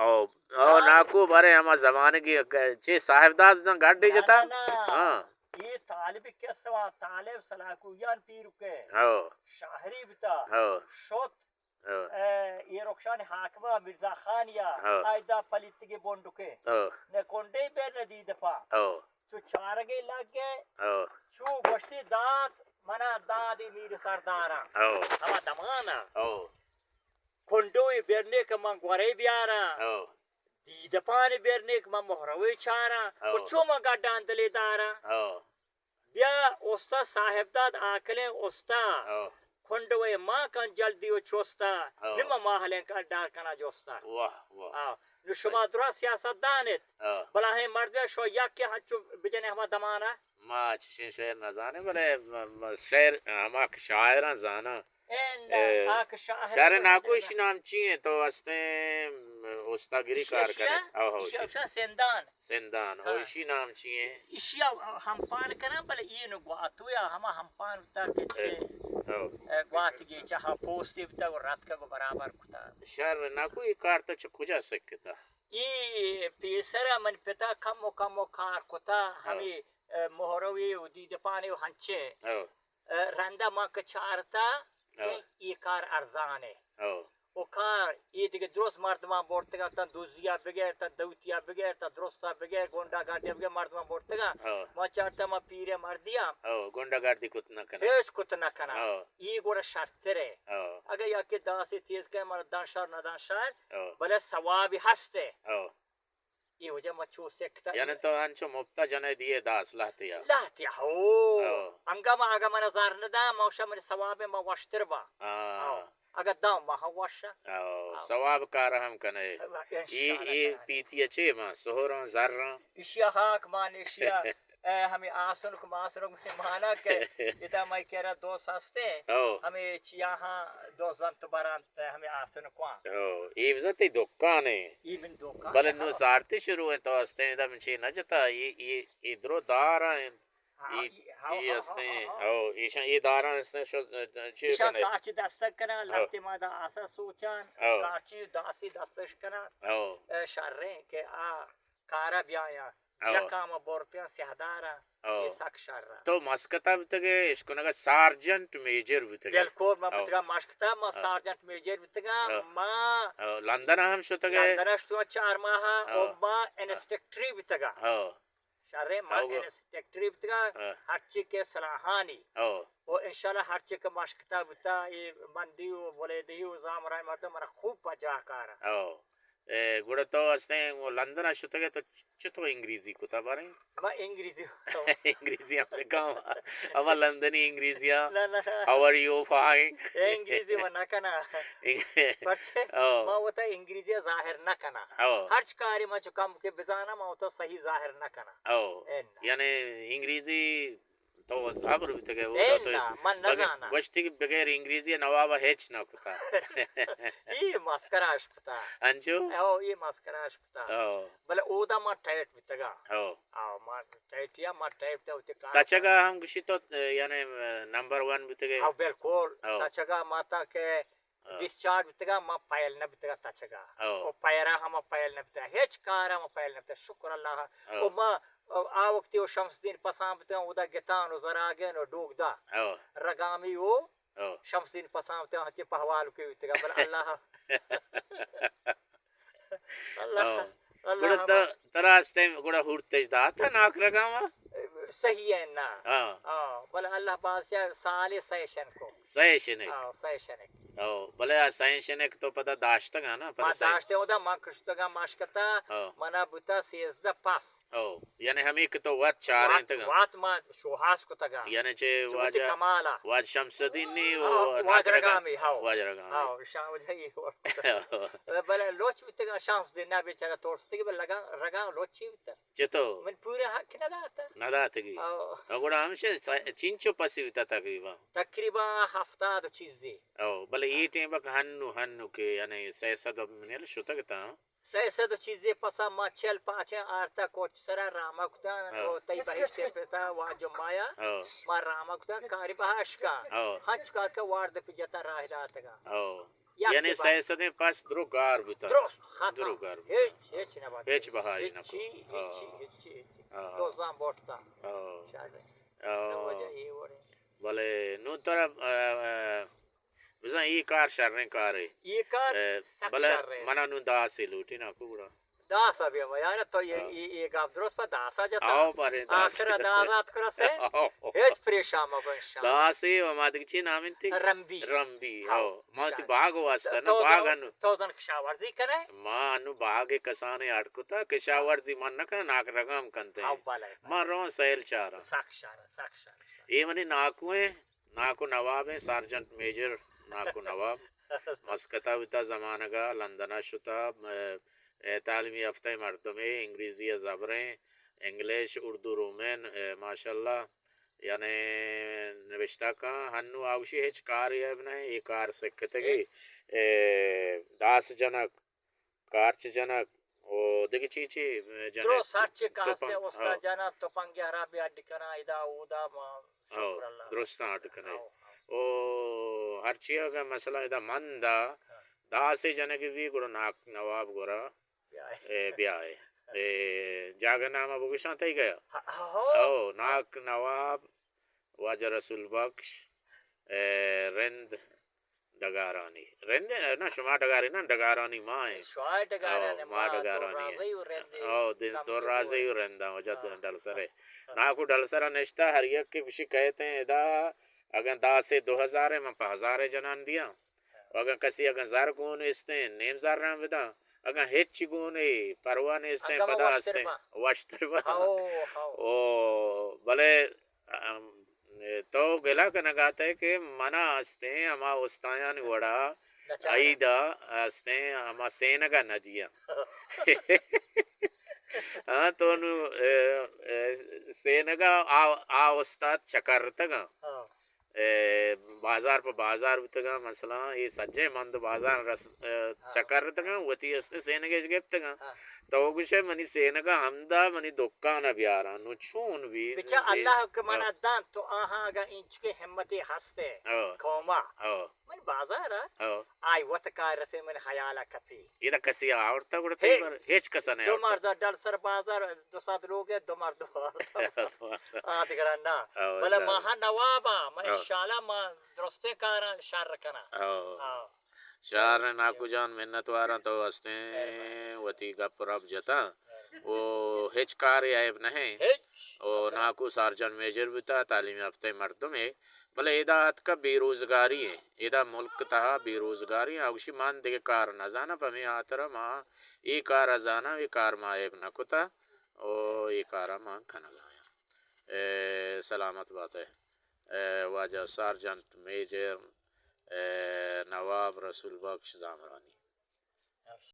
او، او، ناکو، بارے ہما زمانگی چے صاحب داد زن گڈ جتا؟ نہ، نہ۔ ہاں۔ یہ طالب قصہ وا، طالب سلاکویان پیرکے۔ او۔ شاہری بتا۔ او۔ شت۔ او۔ اے، یہ رخشان حاکمہ مرزا خان یا، او۔ آیدا پلیتگی بونڈکے۔ او۔ نہ کنڈے بیر نہ دیدپا۔ او۔ چو چارگے لگ گئے، او۔ چو گوشتی داد، منا دادی میر سرداراں۔ او۔ ہما دمانا۔ او۔ کنڈوی برنے کہ من گورے بیاراں۔ او۔ دیدپانی برنے کہ من مہروی چاراں۔ او۔ اور چو من گڈان دلی داراں۔ او۔ بیا استا صاحب داد عاقلیں استا۔ او۔ کنڈوے ما کن جلدی و چستا۔ او۔ نما ماہلیں کر ڈار کنا جستا۔ واہ، واہ۔ آ، نو شما درا سیاست دانت۔ او۔ بلاہیں مرد شو یک کے ہنچو بجنے ہما دمانا۔ ما چشیں شعر نہ زانیں، بلے م-، م-، شعر ہما کہ شاعراں زاناں۔ اے، آ کہ شاعر شعر کو ناکو ہندے ایشی نام چی ہیں؟ تو ہستیں استاگری ایشی، کار ایشی کرے۔ او ہو، ایشی ایشی۔ ایشی سندان۔ سندان۔ او ہاں۔ ایشی نام چی ہیں؟ ایشی ہمپان کناں، بلے یہ نو گواتو یا ہما ہمپان ہوتا کہ اے، چے، او۔ اے، گوات گے چاہا پوستی بتا و رات کا گو برابر کتا۔ شعر ناکو یہ کار تو چ کجا سکتا؟ ای پیسرا من پتا کم و کم و کار کتا، ہاں۔ ہمی، اے، مہروی و دیدپانی و ہنچے۔ ہاں۔ اے، رندا ما کہ چارتا، ہاں۔ اے، ای کار ارزانے۔ ہاں۔ و کار ای دیگه درست مردمان برتگا، تا دوزیا بگیر، تا دوتیا بگیر، تا درستا بگیر، گونڈا گاڈیا بگیر، مردمان برتگا۔ ہاں۔ ما چارتا ما پیرے مردیا۔ ہاں، گونڈا گاڈی کت نہ کنا۔ ہیچ کت نہ کنا۔ ہاں۔ ای گوڑا شرترے۔ ہاں۔ اگه یکی داسی تیز که مردان شر ندان شر، ہاں۔ بلے ثوابی ہستے۔ ہاں۔ اے وجہ ما چو سکتا۔ یعنی تو انچو مپتا جنے دیے داس لہتیا۔ لہتیا، ہو۔ ہو۔ انگا ما اگا من زار ندا، ما وشا من ثواب ما وشتر با۔ ہاں۔ ہو۔ اگا دام ما ہم وشا۔ ہو۔ ہو۔ ثواب کار ہم کنے۔ انشاءاللہ اے، اے تعالی۔ پیتی چے ما سہران زران۔ اشیا ہاک مان اشیا۔ اے ہمیں آسنک ماسنک مانا کہ ادا مئی کرا دوست ہستے، او۔ ہمیں چیاہاں دوست زنت برانت ہمیں آسنکواں۔ او، اے بزاں تئی دکان ہے۔ اے من دکان بلے ہے، نو ہاں۔ زارتی شروع ہے تو ہستے ادا من چی نہ جتا، اے، اے، اے درو دار ہیں۔ ہاں، اے، اے، ہاں، اے ہاں، ہستے، ہاں، ہاں۔ او، ایشاں اے داراں ہستے شو، چی ایشاں کنے؟ کارچی دستک کنا، ہاں۔ لہتے ما دا آسا سوچان، ہاں۔ کارچی داسی دستش کنا، ہاں۔ اے شریں کہ آ کارا بیایاں۔ او۔ چکا ما برتیاں سیاہدارا، او۔ اے سک شر۔ تو مسکتا بوتگے، اشکنگا سارجنٹ میجر بوتگے۔ بالکل، ما او۔ بوتگا مسکتا، ما او۔ سارجنٹ میجر بوتگا، او۔ ما او، لندن ہم شتگے۔ لندن شتگا چار ماہ، او۔ او ما انسٹرکٹری بوتگا۔ او۔ شرے ما او۔ انسٹرکٹری بوتگا، او۔ ہرچی کہ سلاحانی۔ او۔ او انشاءاللہ ہرچی کہ مسکتا بوتا، اے مندی و بلیدی و زامرای مردم منا خوب پجا کارا۔ او۔ اے، گڑا تو استیں لندن ء شتگ ئے، تو چتو انگریزی کتا باریں؟ ما انگریزی انگریزی امریکہ ہم، ہما لندنی انگریزی ء، نہ، نہ، نہ۔ How are you, fine؟ اے انگریزی ما نہ کنا۔ انگ-، پرچے؟ او۔ ما وتا انگریزی ء ظاہر نہ کنا۔ او۔ ہرچ کاری ما چو کم کے بزانا، ما وتا صحیح ظاہر نہ کنا۔ او۔ اے نہ۔ یعنی انگریزی تو زبر بیتگ ئے، اے اودا تو نا، من بغیر، نزاناں۔ گوشتی کہ بغیر انگریزی نواب ء ہچ نہ کتا۔ اے مسکرا اش کتا۔ انچو؟ او، اے مسکرا اش کتا۔ او۔ بلے اودا ما ٹائٹ بیتگا۔ او۔ او، ما ٹائٹ یا ما ٹائٹ تے ہوتے کار۔ تچگا ہم گوشی تو، یعنی، نمبر ون بیتگ ئے۔ او، بالکل۔ او۔ تچگا ما تا کہ ہاں۔ ڈسچارج بیتگا، ما پائل نہ بیتگا تچگا۔ ہاں۔ او پائرا ہما پائل نہ بیتگا۔ ہچ کارا ما پائل نہ بیتگا۔ شکر اللہ۔ ہاں۔ او ما، آ وقتی او شمس الدین پسان بیتگا، اودا گتان و زراگین و ڈوگدا۔ ہاں۔ رگامی او ہاں۔ شمس الدین پسان بیتگا، ہنچے پہوال کے بیتگا۔ بل اللہ۔ اللہ، ہاں۔ اللہ گڑا ہما۔ تا-، ترا استیں گڑا ہورتش داتا ناکرگاما؟ صحیح ہے نا۔ ہاں۔ ہاں، بلے اللہ بادشاہ سالے سیشن کو۔ سیشنک۔ ہاں، سیشنک۔ ہاں، بلے آ سیشنک تو پدا داشتگا نا، پدا ما سیشن۔ داشتے ہوتا، ما کشتگا ماشکتا، ہاں۔ منا بوتا سیزدہ پاس۔ ہاں، یعنی ہمیں کہ تو وت چاریں وت، تگا۔ وت ما شوہاز کتگا۔ یعنی چے چو واجہ کمالا۔ واجہ شمس الدین نی و ہاں، واجہ ناکرگا۔ رگامی، ہاں۔ واجہ رگامی۔ ہاں، شاہ واجہ یہ ہو۔ بلے لوچ بیتگا شمس الدین نا بیچارہ ترستگی بل لگا، رگا لوچی بیتا۔ چتو؟ من پورے حق نہ داتا۔ نہ داتگی۔ او۔ او گڑا ہمشہ س-، چینچو پسی بیتا تقریباً؟ تقریباً ہفتاد و چیزے۔ او، بلے اے ٹیم بک ہنو، ہنو کہ یعنی سئے سد منی شتگ تا۔ سئے سد و چیزے پسا ما چل پاچیں آرتا کوچ سرا راما کتا، او۔ او تئی بہشتے پتا واجہ مایا، او۔ ما راما کتا کاری بہاشکا۔ او۔ ہنچ کات کا وارد پہ جتا راہ داتگا۔ او۔ یعنی سئے سدیں پس درو گار بوتاں۔ درست، ختم۔ درو گار بوتاں۔ ہچ، ہچ نہ بات۔ ہچ بہائی نہ کو۔ ہچی، ہچی، ہچی۔ دزاں برتاں۔ نہ وجہ اے وڑیں۔ بلے نوں ترا، آ، آ، بزاں اے کار شریں کارے۔ اے کار سک شریں۔ بلے منا نوں داسے لوٹی ناکو گڑا۔ داس ءَ بیا ما یار، تو اے، اے، اے گپ درست پہ داس ءَ جتا۔ آو، بارے داس۔ آخر ءَ داس ءَ اتک رسے۔ آو۔ ہچ پریشان مبو انشاءاللہ۔ داسے و ما دگہ چی نام انتی؟ رمبی۔ رمبی، ہاو۔ ما وتی باغ واسطہ نہ، تو باغ زن، انو۔ تو زن کشاورزی کنے؟ ما انو باغ کسانے اڈ کتا، کشاورزی من نہ کناں، ناک رگام کنتے۔ ہاو، بلے، بلے۔ ما رواں سیل چاراں۔ سک شر، سک شر، سک۔ اے منی ناکو ایں۔ ناکو نواب ایں، سارجنٹ میجر ناکو نواب۔ مسقط ءَ بوتا زمانگ ءَ، لندن ءَ شتا، م-، اے تعلیمی یافتہ مردمے، انگریزی ءَ زبریں، انگلش، اردو، رومن، اے ماشاءاللہ، یعنی نبشتہ کن، ہنو آ گوشی ہچ کارے عیب نہ، اے کار سکتگی، اے داس جنک، کارچ جنک، او دگہ چی چی جنک؟ درست ہرچی کہ ہستیں، استاد جناں، تپنگے ہرابی اڈ کناں، ادا اودا ما، شکر اللہ۔ درستاں اڈ کنئے۔ او ہرچی اگاں مثلاً ادا مند ءَ داسے جنگے بی گڑا ناک نواب گورا، اے، بیائے۔ اے، جاگہ نام ءَ بگوشاں تئی گیا؟ ہو۔ او، ناک نواب، واجہ رسول بخش، اے، رند ڈگارانی۔ رند نہ، شما ڈگاری نہ، ڈگارانی ما ایں۔ شما ڈگارانی، او، ما ما ڈگارانی ایں۔ درازئی و رندے۔ او، دل کم درازئی و رنداں، وجہ ڈلسرے۔ ناکو ڈلسرا نشتا، ہر یک کہ گوشی کہتے ہیں ادا، اگاں داسے دو ہزار ایں، من پہ ہزارے جنان دیاں۔ و اگاں کسی اگاں زر گون استیں، نیم زراں بداں۔ اگاں ہچ گون اے، پرواہ نیستیں، پدا استیں، وشتر باں۔ او، بلے ام، تو گلہ کنگا اتئے کہ منا استیں ہما استایانی وڑا عیدا استیں ہما سینگا ندیاں۔ ہاں، تو نو، اے، اے، سینگا آ، آ استاد چکرتگاں۔ اے، بازار پہ بازار بوتگاں، مثلاً اے سجیں مند بازار رس، اے، چکرتگاں، وتی استیں سینگش گپتگاں۔ تو گوشئے منی سینگا ہمدا منی دکان ءَ بیاراں، نوں چون بی؟ بچا اللہ کہ منا دنت، تو آہاں اگاں اینچکیں ہمتے ہستیں قوما، من بازار ءَ آئی وت کار رسے، من حیال ءَ کپی۔ ادا کسی آورتا گڑا تئی بر؟ ہچ کس ءَ نہ دو آورتا۔ مرد ڈل سر بازار، دو سد لوگ ءَ دو مرد آورتا۔ آ دگران نہ۔ بلے ماہا نواباں، ما انشاءاللہ ما درستیں کاراں شر کناں۔ شر ناکو جان، منت واراں تو ہستیں، وتی گپ رب جتاں۔ او ہچ کارے عیب نہ ایں۔ او ناکو سارجنٹ میجر بوتا، تعلیم یافتہ مردمے، بلے ادا اتکا بے روزگاری ایں، ادا ملک تہا بے روزگاری ایں۔ آ گوشی من دگہ کار نہ زاناں، پہ ہمے ہاترا ما اے کار ءَ زاناں، اے کار ما عیب نہ کتا، او اے کار ءَ ما کنگا آیاں۔ اے، سلامت بات ئے۔ اے، واجہ سارجنٹ میجر، اے، نواب رسول بخش زامرانی۔